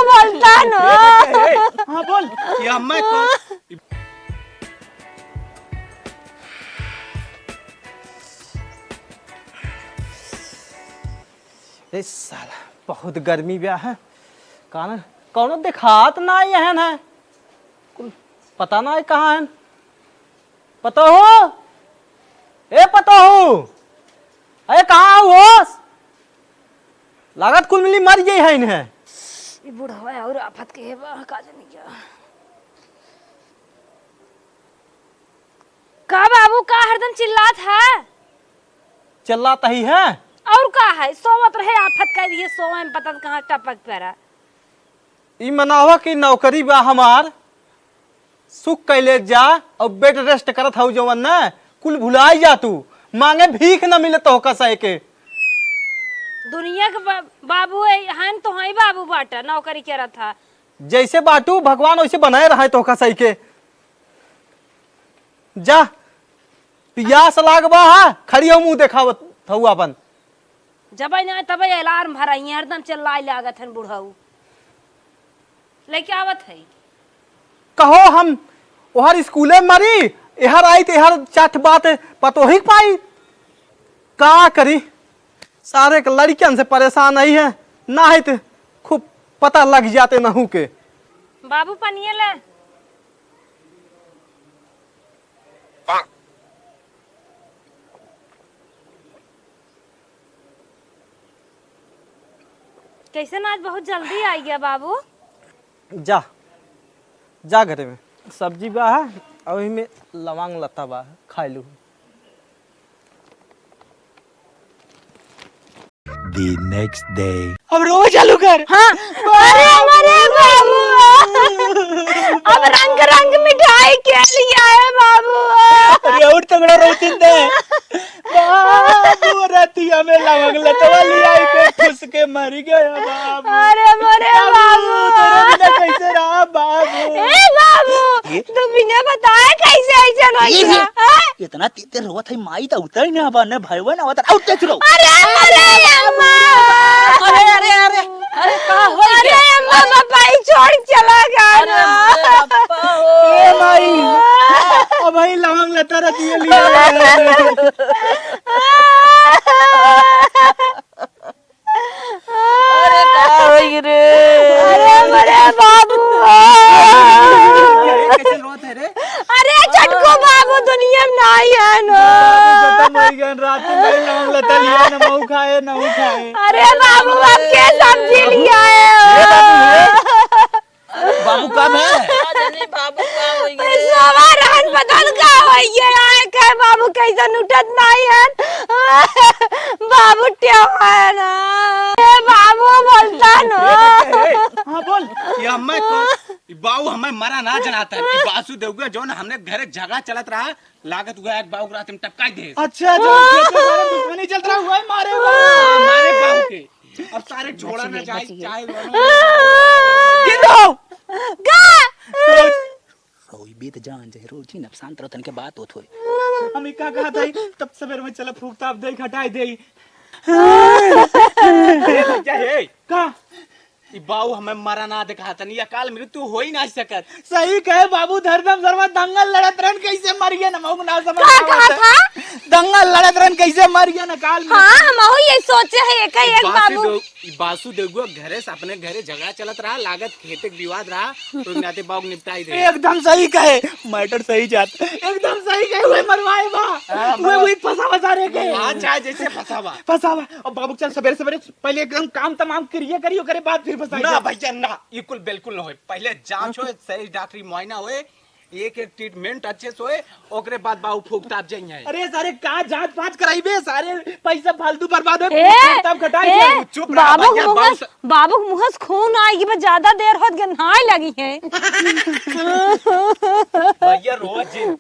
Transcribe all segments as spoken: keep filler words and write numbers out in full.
बोलता न। ए, ए, ए, हाँ, बोल। ये अम्मा कौन? ए साला, बहुत गर्मी बा है। कान, कौनो देखात नाई है ना। कुल पता नाई कहाँ है। पतोहू, ए पतोहू, अरे कहाँ हो? लागत कुल मिली मर गई है इन्हें। ई बुढ़वा और आफत के है बा, का जानी क्या। का बाबू, का हरदम चिल्लात है? चिल्लात ही है। और का है, सोवत रहे, आफत कह दिए, सोवे में पता न कहाँ टपक पड़ा। ई मनावा कि नौकरी बा हमार, सुख कैले जा और bed rest करत हऊ जवन ना, कुल भुलाई जा तू। मांगे भीख न मिले तोहका सहे के। दुनिया के बा-, बाबू है, हन तो हई बाबू बाटा, नौकरी करत हा। जैसे बाटू भगवान वैसे बनाए रहे तोहका सही के। जा, पियास लाग बा हा, खड़ी हो मुंह देखावत हऊ अपन। जबै ना तबै alarm भराई, हरदम चिल्लाए लागत हन बुढ़ऊ। लेके आवत है। कहो हम ओहर स्कूले मरी, एहर आई त एहर चाट बात पतोही के पाई। का करी, सारे के लड़कियन से परेशान आई है, ना है त खूब पता लग जाते नहू के। बाबू पनिये ले। कैसे ना आज बहुत जल्दी आई गया बाबू? जा, जा घरे में सब्जी बा है, और वही में लवांग लता बा है, खाए लू। The next day. अब रोवे चालू कर। हाँ। अरे हमारे बाबू, अब रंग रंग मिठाई के लिए आए बाबू। अरे और तगड़ा रोतिन दे। बाबू रतिया में लवंग लतवा ले आई के ठुस के मर गया बाबू। अरे मोरे बाबू, बाबू। तोरे बिना कैसे रहा बाबू? ए बाबू, ये? तू बिना बताए कैसे ऐसे रोई ये, ये। है? हाँ? इतना तीते रोवत है, माई त उतर ही ना बा, न भयवा ना उतर, आउट देख लो। अरे, अरे, अम्मा। अरे, अरे, अरे, अरे, का होई अरे, गया? अम्मा, पापा ही छोड़ चला गया अरे, ना। अरे, बापा हो। ए माई, अब भाई लवंग लता रखी है लिए। अरे का होई रे? अरे बड़े बाबू। अरे कैसे रोत है रे? अरे छोटको बाबू दुनिया में नाई है ना। बाबू खत्म होई गए, रात में लौंग लता लिया, ना मऊ खाए, ना ऊ खाए। अरे बाबू अब के सब्जी लिया है? ये बाबू है। बाबू कब है? का जाने बाबू का होई गए। सवा रहन पता न का होई गए। आए कहे बाबू कैसन उठत नाई है। बाबू टेवा है ना। ए बाबू बोलता ना। ए, ए, ए, हाँ बोल। ये अम्मा कौन? ई बाऊ हमें मरा ना जनाता है। ई बासु देउगा जौन हमने घरे झगड़ा चलत रहा, लागत हुआ एक बाऊ रात में टपकाई दे। अच्छा, जो खेत में सारा दुश्मनी चलत रहा हुआ है, मारे हुआ। हाँ, मारे बाऊ के। अब सारे झोड़ा ना जाए, चाहे गिर दो। का? रोज, रोई बीत जान जे रोज ही नफसान तरह तन के बात होत होए। हम ई का कहत हई, तब सवेर में चला फूक ताप दे, हटाई दे। ए, क्या है? का? ई बाऊ हमें मरा ना देखा तनी, अकाल मृत्यु हो ही ना सकत। सही कहे बाबू, धरदम सरवा दंगल लड़त रहन, कैसे मर गया ना, मऊ ना समझ का आवत कहा है। था? दंगल लड़त रहन, कैसे मर गया ना, अकाल मृत्यु। हाँ, हम यही सोचे है, एक, एक बासु बाबू। दो, ई बासु देउगो घरे से अपने घरे झगड़ा चलत रहा, लागत खेते के विवाद रहा, तो नाते बाऊ निपटाई दे। एकदम सही कहे, मैटर सही जात, एकदम सही कहे, वही मरवाए बा, हाँ, वही, मरवा- वही फंसा फंसा रे के। हाँ, चाहे जैसे फंसा बा। फंसा बा। अब बाबू चल सवेरे सवेरे पहले एकदम काम तमाम करिए करिए, ओकरे बाद फिर फंसाई ना दे। भैया ना, ई कुल बिल्कुल ना होए। पहले जांच होए, सही डॉक्टरी मुआयना होए, एक एक ट्रीटमेंट अच्छे से होए, ओकरे बाद बाबू फूक ताप जाइए। अरे सारे का जांच पांच कराइबे, सारे पैसा फालतू बर्बाद होए, ए, फूक ताप घटाई ए, दे। चुप रहा बाबू भैया, मुंह बाबू से, स- बाबू के मुंह से खून आएगी, बस ज्यादा देर होत गन्हाए लगी है। भैया रोज जिन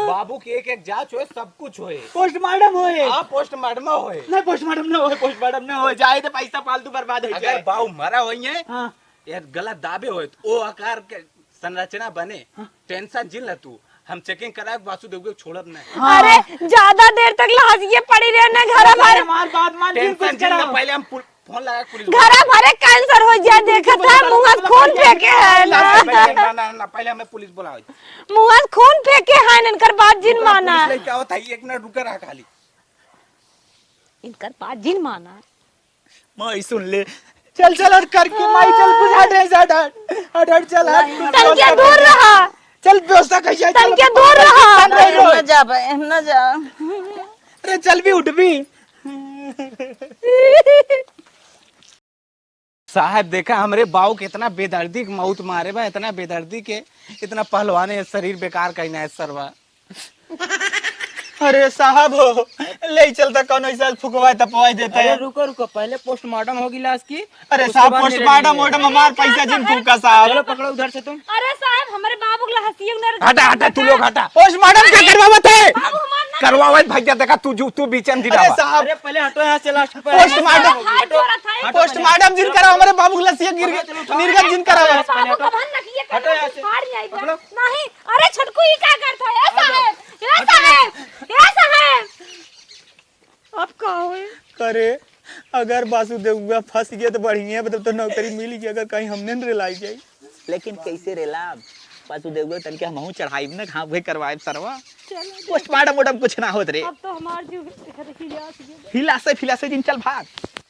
बाबू के एक एक जांच होए, सब कुछ होए। पोस्टमार्टम होए। हाँ, पोस्टमार्टम होए। नहीं, पोस्टमार्टम ना होए, पोस्टमार्टम ना होए, जाए तो पैसा फालतू बर्बाद हो अगर जाए। बाऊ मरा होई है, हाँ। या गलत दाबे होए, तो ओ आकार के संरचना बने। हाँ। टेंशन जिन ल तू, हम चेकिंग करा के बासु देउगो छोड़ब नहीं। हाँ। अरे, ज्यादा देर तक लाश ये पड़ी रहे ना घर अरे, हमारे। हमार बात मान, जिन टेंशन कुछ जिन ल, कराओ। पहले हम पुल- फोन लगा, पुलिस बुलाओ। घरा भरे कैंसर होइ जाए, देखत है, मुँह से खून फेंके है ना। ना, ना, ना, ना, पहले हमें पुलिस बुलाओ। मुँह से खून फेंके है, इनकर बात जिन माना। पुलिस लेके आवत है, एक मिनट रुके रहा खाली। इनकर बात जिन माना। माई सुन ले। चल, चल, हट करके, माई, चल, बुझा दे, हट, हट, हट, हट, चल, हट, तनके दूर रहा। चल, व्यवस्था कइसे है, चल, तनके दूर रहा। चल, हम ना जाबे, हम ना जा। अरे, चल भी, उठ भी। साहब, देखा, हमरे बाऊ के इतना बेदर्दी के मौत मारे बा, इतना बेदर्दी के, इतना पहलवाने शरीर बेकार कइना है सरवा। अरे साहब हो, ले चलता कौनो ऐसा फुकवाए तपवाए देता अरे है। रुको, रुको, पहले पोस्टमार्टम होगी लाश की, अरे उसके साहब, बाद में पोस्टमार्टम रेडी है। वोस्टम हमार पैसा जिन फूका साहब। चलो पकड़ो उधर से तुम। अरे साहब, हमरे बाबू के हंसी उनर हटा, हटा, तू लोग हटा। पोस्टमार्टम क्या करवावत है? बाबू हमार ना करवावत भैया, देखा तू जो, तू बीच में अरे गिरावा। साहब, अरे पहले हटो यहाँ से लास्ट पे। पोस्टमार्टम। हाथ जोड़ा था। पोस्टमार्टम जिन करावा, हमरे बाबू के लसिया गिर, निर्गत जिन करावा। बाबू का भन नकिए हटो यहाँ से। फाड़ जाएगा। पकड़ो। नहीं, अरे छोटकू, ई का करत है? ए साहेब, ए साहेब, ए साहेब। अब का होई? करे, अगर बासुदेवुआ फंस गया तो बढ़िया, मतलब तो नौकरी मिल गई, अगर कहीं हमने न रेलाई जाई। लेकिन कैसे रेलाब? बासुदेवुआ तनके हमहू चढ़ाइब न, घाव भई करवाइब सरवा। चलो, पोस्टमार्टम वोर्टम कुछ ना होत रे। अब तो हमार जीव हिलास गया। हिलासे फिलासे जिन चल भाग,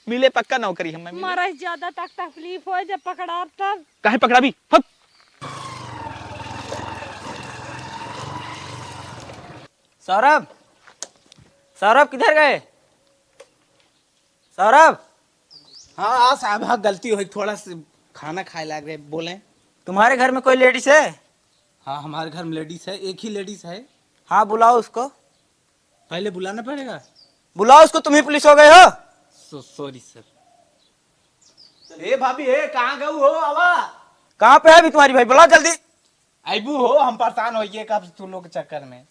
मिले पक्का नौकरी हमें मिले। मारा ज्यादा तक तकलीफ हो जब पकड़ाब तब। काहे पकड़ाबी? हट। सौरभ, सौरभ किधर गए? सौरभ। हाँ, हाँ साहब, हाँ गलती हुई, थोड़ा सा खाना खाए लाग रहे, बोले। तुम्हारे घर में कोई लेडीज है? हाँ, हमारे घर में लेडीज है, एक ही लेडीज है। हाँ, बुलाओ उसको। पहले बुलाना पड़ेगा। बुलाओ उसको, तुम ही पुलिस हो गए हो। सो-, सॉरी सर। ए भाभी, ए, कहाँ गऊ हो? आवा। कहाँ पे है अभी तुम्हारी भाई? बुलाओ जल्दी। आइबू हो, हम परेशान होइए कब से तू लोग के चक्कर में।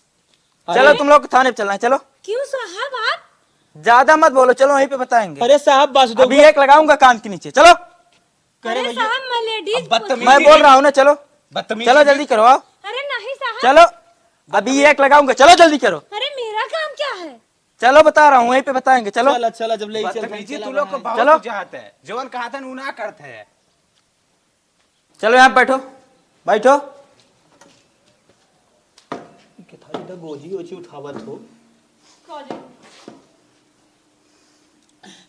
चलो अरे। तुम लोग थाने पे चलना है, चलो। क्यों साहब आप? ज्यादा मत बोलो, चलो वहीं पे बताएंगे। अरे साहब, बस दो अभी एक लगाऊंगा कान के नीचे, चलो। करे अरे भैया। साहब, मैं लेडीज अब बदतमीजी बोल मैं बोल रहा हूँ ना, चलो। बदतमीजी चलो की जल्दी करो, आओ। अरे नहीं साहब। चलो, अभी एक लगाऊंगा, चलो जल्दी करो। अरे मेरा काम क्या है? चलो बता रहा हूँ, वहीं पे बताएंगे, चलो। चला, चला, जब ले ही चलते हैं, बदतमीजी चला तू लोग को बना। बहुत चलो। कुछ चाहते हैं, जवन कहा था, उ ना करते हैं। चलो यहाँ बैठो, बैठो। कितना इधर गोजी ओजी उठावत हो।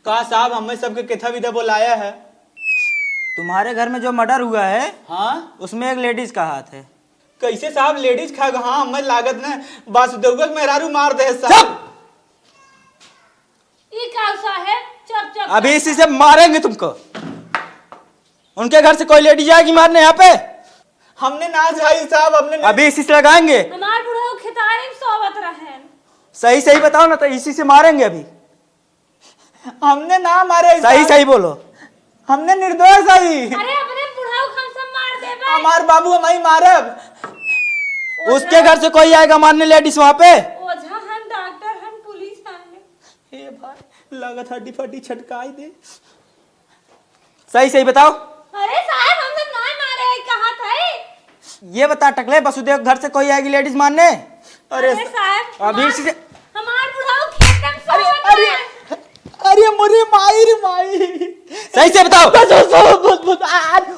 का साहब, हमें सबके कितना विदा बुलाया है? तुम्हारे घर में जो मर्डर हुआ है, हाँ? उसमें एक लेडीज का हाथ है। कैसे साहब लेडीज खा गए? हाँ, हमें लागत न बासुदेवक मेहरारू मार दे साहब। चुप! ई का साहेब? चुप, चुप, अभी चुप। इसी से मारेंगे तुमको। उनके घर से कोई लेडीज आएगी मारने यहाँ पे? हमने ना जाई साहब, हमने ना अभी इसी से लगाएंगे। हमार बुढ़ऊ खेतारी में सोवत रहेन। सही सही बताओ ना, तो इसी से मारेंगे अभी। हमने ना मारे सही साहब। सही बोलो। हमने निर्दोष हई। अरे अपने बुढ़ऊ खम से मार देबे। हमार बाबू हम ही मारब। उसके घर से कोई आएगा मारने लेडीज वहाँ पे? ओझा हन, डॉक्टर हन, पुलिस हन। हे भाई, लागत हड्डी फड्डी छटकाई दे। सही सही बताओ। अरे साहब, हम तो ना मारे हई, कहा था? ये बता टकले, बसुदेव घर से कोई आएगी लेडीज मारने? अरे अरे स-, साहब, अभी हमार, इसी से हमार बुढ़ऊ खेत में अरे, सोवत अरे, है। अरे मोरे माई रे माई। सही से बताओ। बस, बस, बस, बस, बस, आ, ब-,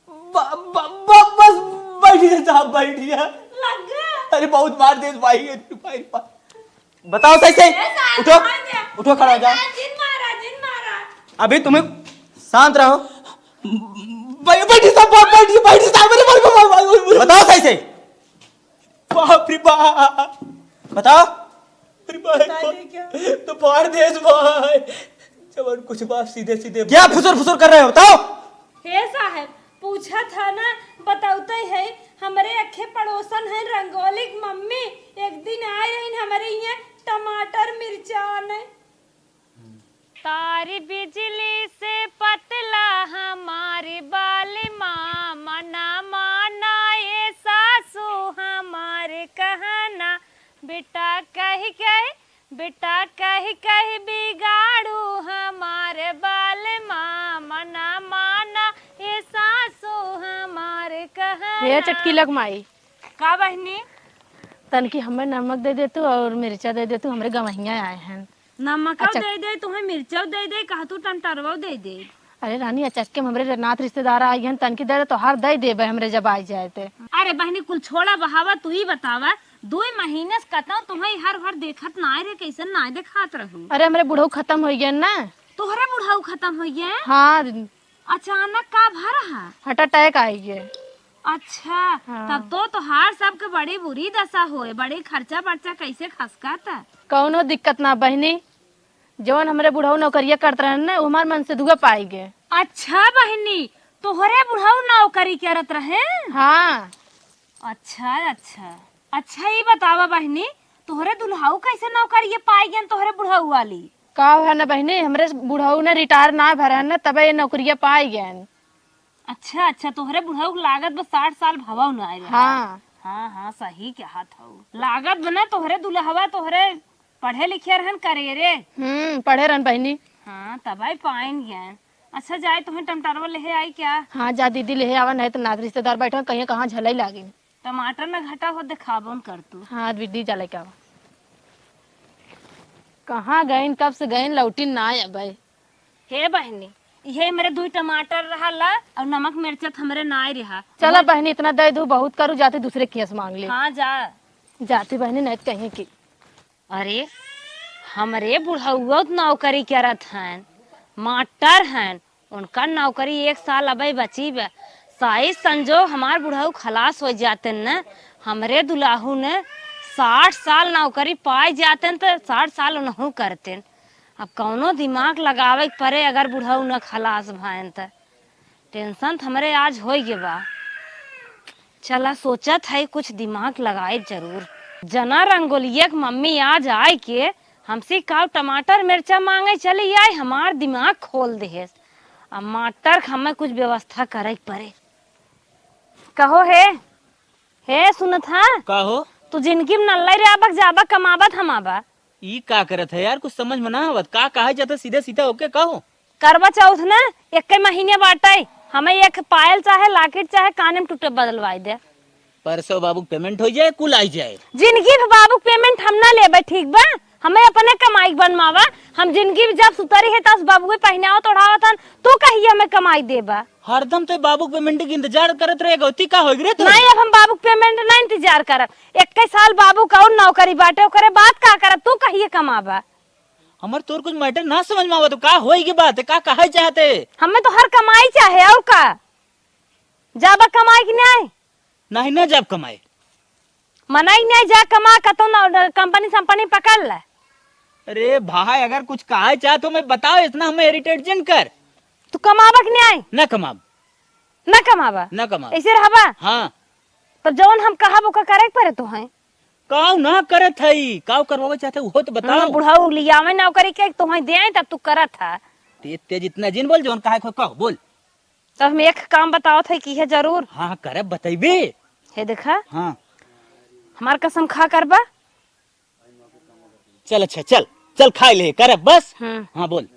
ब-, ब-, बस बैठ जा साहब, बैठ जा। लग गया। अरे बहुत मार दे भाई, अरे भाई, भाई। बताओ सही सही। ए साहब, उठो, मार दे। उठो, खड़ा हो जाओ। ए साहब, जिन मारा, जिन मारा। अभी तुम्हें शांत रहो। बै-, बैठी साहब, बै-, बैठी, बैठी साहब, अरे, बै-, बै-, बै-, बै-, बै-, बताओ सही सही। बाप रे बाप। बताओ। अरे भाई, बता दे क्या? तो फाड़ दे इस भाई। जवन कुछ बात सीधे सीधे क्या बोल। फुसुर फुसुर कर रहे हो, बताओ। हे साहब, पूछत ह ना, बतौते है, हमरे अखे पड़ोसन है रंगोली के मम्मी, एक दिन आए रहिन हमरे इहाँ टमाटर मिर्चा आने। तार बिजली से पतला हमार बालमा, मना माना ए सासू हमार कहना, बेटा कहि कहि बेटा कहि कहि बिगाड़ू हमार बालमा, मना माना ए सासू हमार कहना। हे चटकीला क माई। का बहिनी? तनकी हमें नमक दे दे तू और मिर्चा दे दे तू, हमरे गवहिया आए हैं। नमकौ अच्छा। दे दे, तुहैं मिर्चौ दे दे, कहा तू टमाटरवौ दे दे। अरे रानी, अचक्के में हमरे नात रिश्तेदार आइ गए हैं, तनकी दे दे, तोहार दे देबे हमरे जब आइ जाए ते। अरे बहिनी, कुल छोड़ा बहावा, तू ही बतावा, दुइ महीने से कतौ तुहैं हर हर देखत नाय रहे, कैसे नाय देखात रहू? अरे हमरे बुढ़ऊ खतम होइ गए ना। तोहरे बुढ़ऊ खतम होइ गए? हाँ। अचानक का भा रहा? Heart attack आइ गए। अच्छा, हाँ। तब तो तोहार सबके बड़ी बुरी दशा होए, बड़ी खर्चा बर्चा कैसे खसकत? कौनो दिक्कत ना बहिनी, जवन हमरे बुढ़ऊ नौकरिया करत रहन ना, उ हमार मनसेधुआ पाइ गए। अच्छा बहिनी, तोहरे बुढ़ऊ नौकरी करत रहे? हाँ। अच्छा, अच्छा। अच्छा, ई बतावा बहिनी, तोहरे दुल्हऊ कैसे नौकरिया पाइ गए तोहरे बुढ़ऊ वाली? का है ना बहिनी, हमरे बुढ़ऊ ने retire ना भरन ना, तबे ये नौकरिया पाइ गए। अच्छा, अच्छा, तोहरे बुढ़ऊ के लागत बा साठ साल भवौ ना आए रहा। हाँ। हाँ, हाँ, सही कहत हऊ। लागत बा ना तोहरे दुल्हवा तोहरे पढ़े लिखे रहन करेरे। हम्म, पढ़े रहन बहिनी। हाँ, तबै पाइन गए। अच्छा, जाए तुहैं टमाटरवा लेहे आई क्या? हाँ, जा दीदी लेहे आवा, नहीं तो नात रिश्तेदार बैठे हैं, कहीं कहाँ झलई लागिन। टमाटर न घटा हो, देखाबो न कर तू। हाँ दीदी, जा लेके आवा। कहाँ गइन, कब से गइन, लौटिन ना अबै। हे बहिनी, इहे मेरे दुइ टमाटर रहला और नमक मिर्चा त हमरे नाय रहा। चला बहिनी, इतना दे दू, बहुत करू, जाती दूसरे केस मांग ले। हाँ, जा। जाती बहिनी, नहीं त कहीं की। अरे, हमरे बुढ़उआ त नौकरी करत हन, मास्टर हन, उनका नौकरी एक साल अबे बची बा। साइज संजोग हमार बुढ़ऊ खलास होइ जातेन न, हमरे दुलाहू ने साठ साल नौकरी पाइ जातेन त साठ साल उनहू करतेन। अब कौनो दिमाग लगावे के परे, अगर बुढ़ऊ न खलास भएन त। Tension त हमरे आज होइ गे बा। चला, सोचत है कुछ दिमाग लगाए जरूर। जना रंगोलिया के मम्मी आज आए के हमसे काव टमाटर मिर्चा मांगे चली आए, हमार दिमाग खोल देहेस। अब मास्टर के हमें कुछ व्यवस्था करे के परे। कहो हे, हे सुनत हा? का हो? तू जिंदगी में नल्लाई रे आबक जाबक कमाबत हम आबा। ई का करत है यार, कुछ समझ में ना आवत। का कहा जाता, सीधा सीधा होके कहो। करवा चौथ न एक्के महीने बाटे, हमें एक पायल चाहे लाकिट चाहे काने में टूटे बदलवाई दे। परसों बाबू के payment होइ जाए, कुल आई जाए। जिंदगी भर बाबू के payment हम ना लेबे, ठीक बा? हमें अपने कमाई के बनवावा। हम जिंदगी में जब सुतरी है तब बाबू के पहिनावत ओढ़ावत हन, तू कहिए हमें कमाई देबा? हरदम तो बाबू के payment के इंतजार करत रहे, गलती का होइ गई रे तू? नहीं, अब हम बाबू के payment ना इंतजार करब। एक्के साल बाबू का और नौकरी बाटे, ओकरे बाद का करब? तू कहिए कमाबा? हमर तोर कुछ matter ना समझ में आवत, का होई के बात है, का कहे चाहते? हमें तो हर कमाई चाहे, और का? जाबा कमाई कि नहीं? नहीं, ना जाब कमाए। मनाई नहीं, जा कमा, कतौ ना, कंपनी संपनी पकड़ ले। अरे भाई, अगर कुछ कहे चाहत हो, मैं बताओ, इतना हमें irritate जिन कर। तू कमाबा कि नहीं? ना कमाब। ना कमाबा? ना कमाब। ऐसे रहबा? हाँ। तब जौन हम कहब, ओका करे के परे तो है। काव ना करत हई, काव करवावे चाहत है, उहो तो बताओ। हाँ, बुढ़ऊ लियावे नौकरी के, तोहई दे आई, तब तू करत हा। ते तेज इतना जिन बोल, जौन कहे को कहो, बोल। तब हम एक काम बतावत है कि है जरूर। हाँ, हाँ, करब, बतैबे। हे देखा। हाँ। हमार कसम खा करबा। चल, अच्छा, चल, चल, खाए ले, करब, बस। हम्म। हाँ, बोल।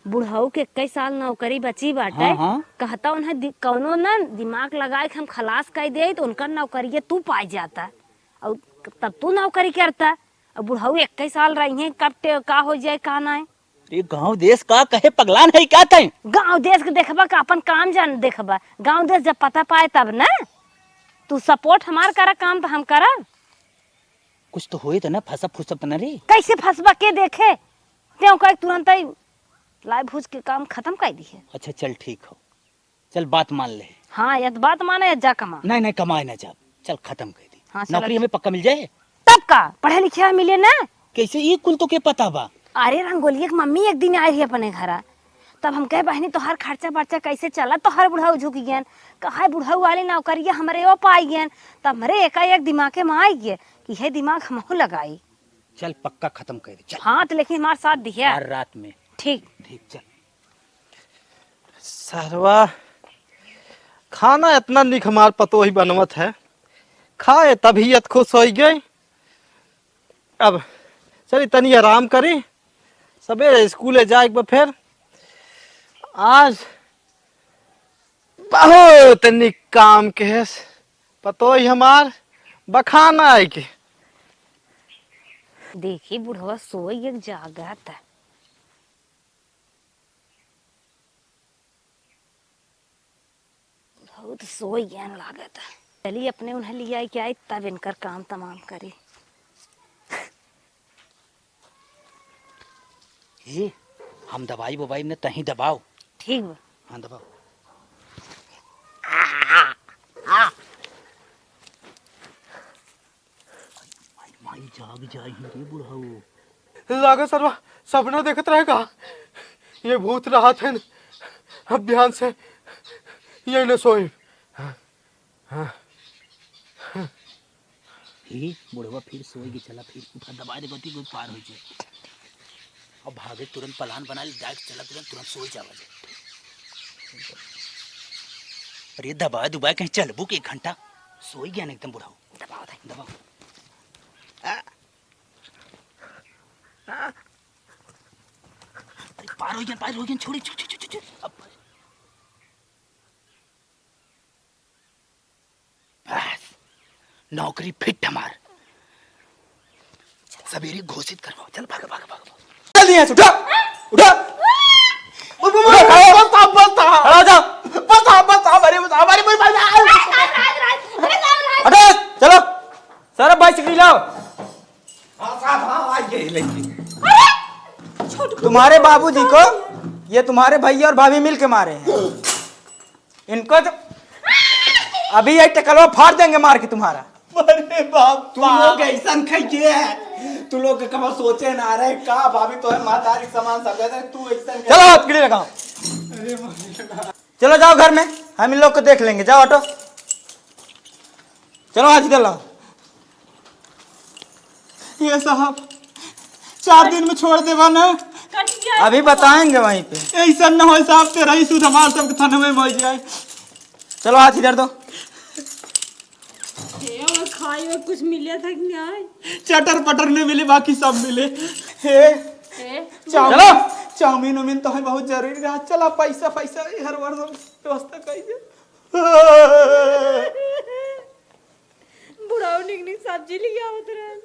बुढ़ऊ के इक्कीस साल नौकरी बची बाटे। हाँ, हाँ। कहता उन्हें दि-, कौनो ना दिमाग लगाए के हम खलास कर दे, तो उनका नौकरिये तू पाए जाता। और तब तू नौकरी करता। अब बुढ़ऊ इक्कीस साल रही हैं, कब टे-, का हो जाए, का नाय। अरे गाँव देश का कहे पगलान है का तैं? गाँव देश के देखबा का अपन काम जान देखबा। गाँव देश जब पता पाए तब ना। तू support हमार करा, काम तो हम करब। कुछ तो होए तो ना, फंसब फुसब तो ना रे। कैसे फंसबा के देखे? तें कहे तुरंत ही लाए भूज के काम खत्म कर दिए। अच्छा चल ठीक हो। चल, बात मान ले। हाँ, या तो बात माने या जा कमा। नहीं, नहीं, कमाए ना जाब। चल, खत्म कर दी। हाँ, चल, नौकरी अच्छा। हमें पक्का मिल जाए। तब का? पढ़े लिखे मिले ना। कैसे? ई कुल तो के पता बा? अरे, रंगोलिया के मम्मी एक दिन आई रही अपने घरा, तब हम कहे, "बहनी, तोहार खर्चा बर्चा कैसे चला? तोहार बुढ़ऊ झुक गयन।" कहा, "बुढ़ऊ वाली नौकरिया हमरे ओ पाई गयन।" तब हमरे एकाएक दिमागे में आई गए कि हे दिमाग हमहू लगाई। चल, पक्का खत्म कर दे, चल। हाँ, तो लेकिन हमार साथ दिया। हर रात में। ठीक। ठीक, चल। सरवा, खाना इतना निक हमार पतोही बनवत है, खाए तबीयत खुश होइ गई। अब चली तनी आराम करी, सबेरे स्कूले जाए के बा फेर। आज बहुत निक काम के है पतोही हमार, बखाना है कि देखी बुढ़वा सोई एक जागत। बहुत सोई गयन लागत। चली अपने उन्हें लियाई के आई, तब इनकर काम तमाम करी। ए, हम दबाई बबाई न, तहीं दबाओ। ठीक बा। हाँ, दबाओ। माई, माई, जाग जाई रे बुढ़ऊ। लागे सरवा सपना देखत रहे का? ये भूत रहत है न, अब बिहान से ये न सोई। हाँ, हाँ। हे, बुढ़वा फिर सोई के चला, फिर उठा दबा दे, गति को पार हो जाए। अब भागे तुरंत plan बना ले, जाए के चला तुरंत, तुरंत सोई जावा जाए। अरे दबा दुबा कहीं चलबू के एक घंटा, सोई गया न एकदम बुढ़ऊ। दबाओ दे। दबाओ। आ, आ। अरे पार हो गया, पार हो गया, छोड़ी, छोड़, छोड़, छोड़, छोड़। अब बस, नौकरी फिट हमार। सवेरे घोषित करवाओ। चल, भाग, भाग, भाग, भाग। चल यहाँ से, उठा, उठा। उठा, खड़ा हो। बस, बस, बस, खड़ा हो जा। बस, बस, हमारे, बस, हमारे, बस, बस, बस। हटो, चलो, सारा bicycle लाओ। हाँ, साहब, हाँ, आ गए, लेके। तुम्हारे बाबूजी को ये तुम्हारे भैया और भाभी मिल के मारे हैं। इनको तो अभी ये टकलवा फाड़ देंगे मार के तुम्हारा। अरे बाप, तू लोग ऐसन कहिए है, तू लोग के कबो सोचे ना रहे का, भाभी तो है महतारी के समान समझे थे, तू ऐसन चलो, हथकड़ी लगाओ। अरे भाई। चलो जाओ घर में, हम इन लोग को देख लेंगे। जाओ हटो, चलो आज इधर लाओ। ये साहब, चार दिन में छोड़ देवा ना। कट गया। अभी बताएंगे वहीं पे। ऐसा ना हो साहब, तेरा ही सूद हमार सबके थाने में मर जाए। चलो हाथ इधर दो। ए, और खाई में कुछ मिले था कि नहीं? चटर पटर नहीं मिले, बाकी सब मिले। हे, ए, चाउमीन, चलो। चाउमीन उमीन तो है बहुत जरूरी रहा। चला पैसा, पैसा हर बार सब व्यवस्था करिए। बुढ़ाऊ निक निक सब्जी लिया होत रहे।